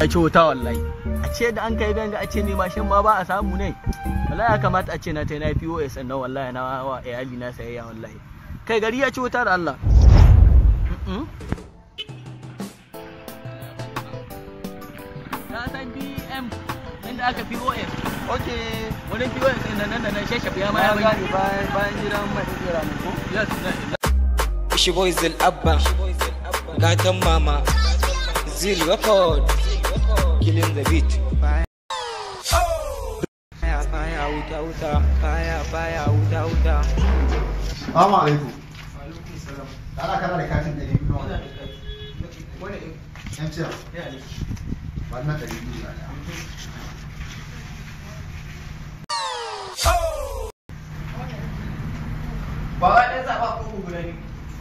A ce wuta wallahi. A ce da an kai benga a ce mai mashin ma ba a samu ne. Wallahi ya kamata a ce na ta na POS ɗin nan wallahi na wa iyali na sayayya wallahi. Kai gari ya ci wuta da Allah. Na san BM inda aka POS. Okay. Wani POS ɗin nan nan nan shashafi ya ma ya gane bayan gidan mai tsira ne ko? Yes. Shi boy Zil Abba, gatan mama, Zil record, killing the beat. Fire, fire, wuta, wuta, fire, fire, wuta, wuta. Assalamu alaikum. Ana kana da katin 200 nawa? Wani MTN. Wannan 200 na. Ba wa ɗaya zaɓa ko guda ne.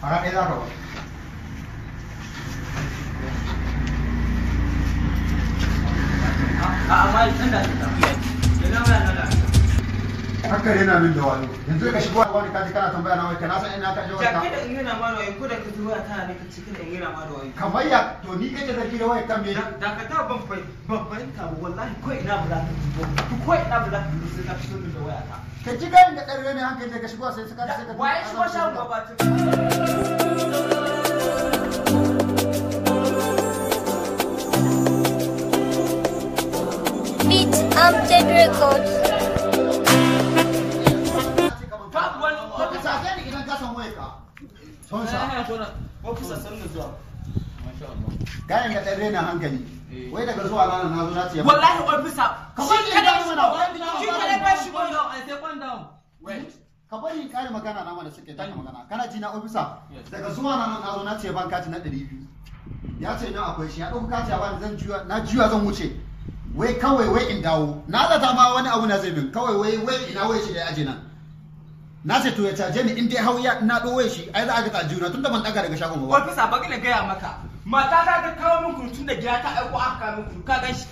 Fara ɗaya za ka ba. Amma ɗan da ta Haka yana min da wani. Yanzu ka shigo wani kaji kana tambaya na wai ka na san ina ka je wai Jake ka. da in yana ma da wayo ko da ka zuwa tana ne ka ci kada in yana ma da wayo. Kamar ya to ni kake zargi da wayar kan me? Dakata ban fahimta ba wallahi ko ina ba za ka ci ba. Ko ina ba za ka ci sai ka fito min da waya ta. Ka ji gayin da ɗan ne hankali da ka shigo sai suka sai ka. Waye shigo shago ba ta. Beat Amjad Records. Babu wani Ka sace ni idan ka san wayar ka. Son sa. Ofisa san da zuwa. Gayin da ɗan rena hankali. Wai daga zuwa rana na zo na ce. Wallahi ofisa. Kamar Shi ni kadai gane mana. shi kadai ba shi Calm down, I say calm down. Wait. Ka bari in kare magana na mana suke taka magana. Kana ji na ofisa? Daga zuwa na na zo na ce ban kati na 200. Ya ce na akwai shi ya ɗauko kati ya bani zan juya na juya zan wuce. Wai kawai wai in dawo. Na zata ma wani abu na zai min kawai wai wai ina wai shi da ya aje nan. Na ce to ya caje ni in dai hau ya na ɗo wai shi ai za a ga ta juna tunda ban ɗaga daga shagon ba. Ofisa ba gina gaya maka. Mata ta ta kawo min kunu tun da gida ta aiko aka kawo min kunu ka gan shi.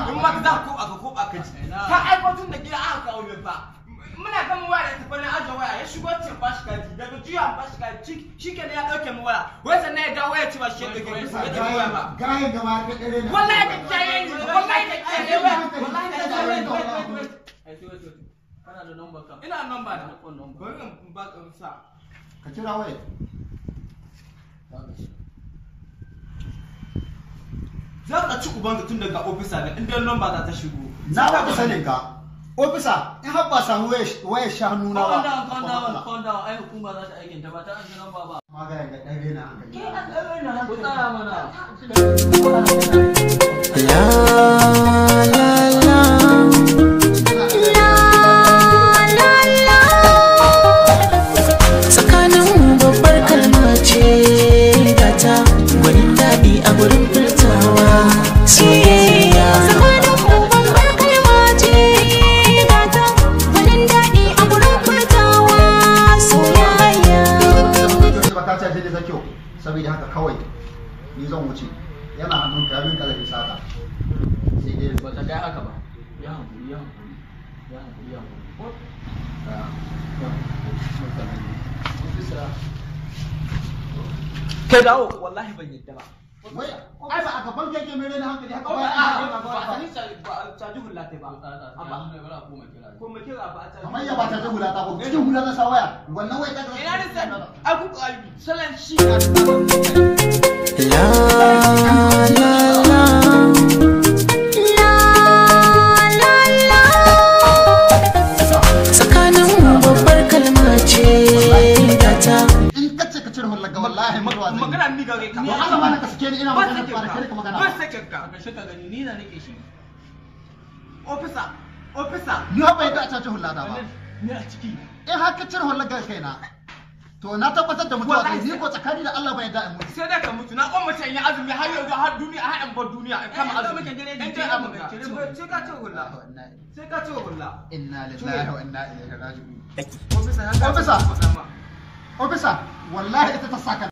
In ma za ka koba ka koba ka ji. Ta aiko tun da gida aka kawo min fa. Muna gama waya da tafi na aje waya ya shigo ce ba shi kaji daga juya ba shi kaji shi kenan ya dauke mu waya. Wai sannan ya dawo ya ce ba shi ya dauke ya dauke waya ba. Gayin gama ka ɗare na. Wallahi ka kiyaye ni wallahi ka kiyaye ni wallahi ka kiyaye ni. I say wait, wait. Kana da number ka? Ina number na. Phone number. Bari in ba ka sa. Ka kira waya. Za ka ci ubanka tun daga ofisa ne inda number za ta shigo. Na ba ku sanin ka. Ofisa in har ba samu wayar sha hannu na ba. Calm down, calm down, calm down. Ai hukuma za ta aikin ta ba ta an number ba. Ma gayin ga ɗan rena hankali. Ku tsaya mana. La la la. La la la. Tsakanin babbar kalma ce gata gwanin daɗi a gurin furtawa soyayya. Tsakanin mu babbar kalma ce gata gwanin daɗi a gurin furtawa soyayya. Ba ka caje ni zakiyo saboda haka kawai ni zan wuce yana hannun ka ya min kalafin sata sai dai Ba ta kai haka ba. Ya hankuri, ya hankuri. Ya hankuri, ya hankuri. Ya hankuri. Ofisa. Kai dawo wallahi ban yadda ba. wai ai ba a gaban keke mai rena hankali haka Ba ba a caji hula ta ba. Amma ba a koma kira. Ko mu kira ba a caji. kamar ya ba ta hula ta ba cikin hula na sa waya wannan waya ta Ina da san aku salan shi. La la la. La la la. Tsakanin babbar kalma ce gata. In ka ce ka cire hular ga wallahi mutuwa zan yi. Magana mi gare ka. To Allah ma ka sake ni ina Ban magana sakin ba da kai ka ka. magana. Ban sakin ka. Ka shi ka gani ni na nake shi. Ofisa, ofisa. Ni ba yadda a caje hula ta ba. Ni a ciki. In har ka cire hular ga kaina to na tabbatar da mutuwa zan yi. Ni ko tsakani da Allah ba yadda in mutu. Sai dai ka mutu na kwamace in yi azumi har yanzu har duniya har in bar duniya in kama Eh, azumi. muke gare In ji, dai abin ka. cire mu. Sai ka ce hula. Sai ka ce hula. Inna lillahi wa inna ilaihi raji'un. Ofisa ya ka. Ofisa. Ofisa wallahi ita ta saka.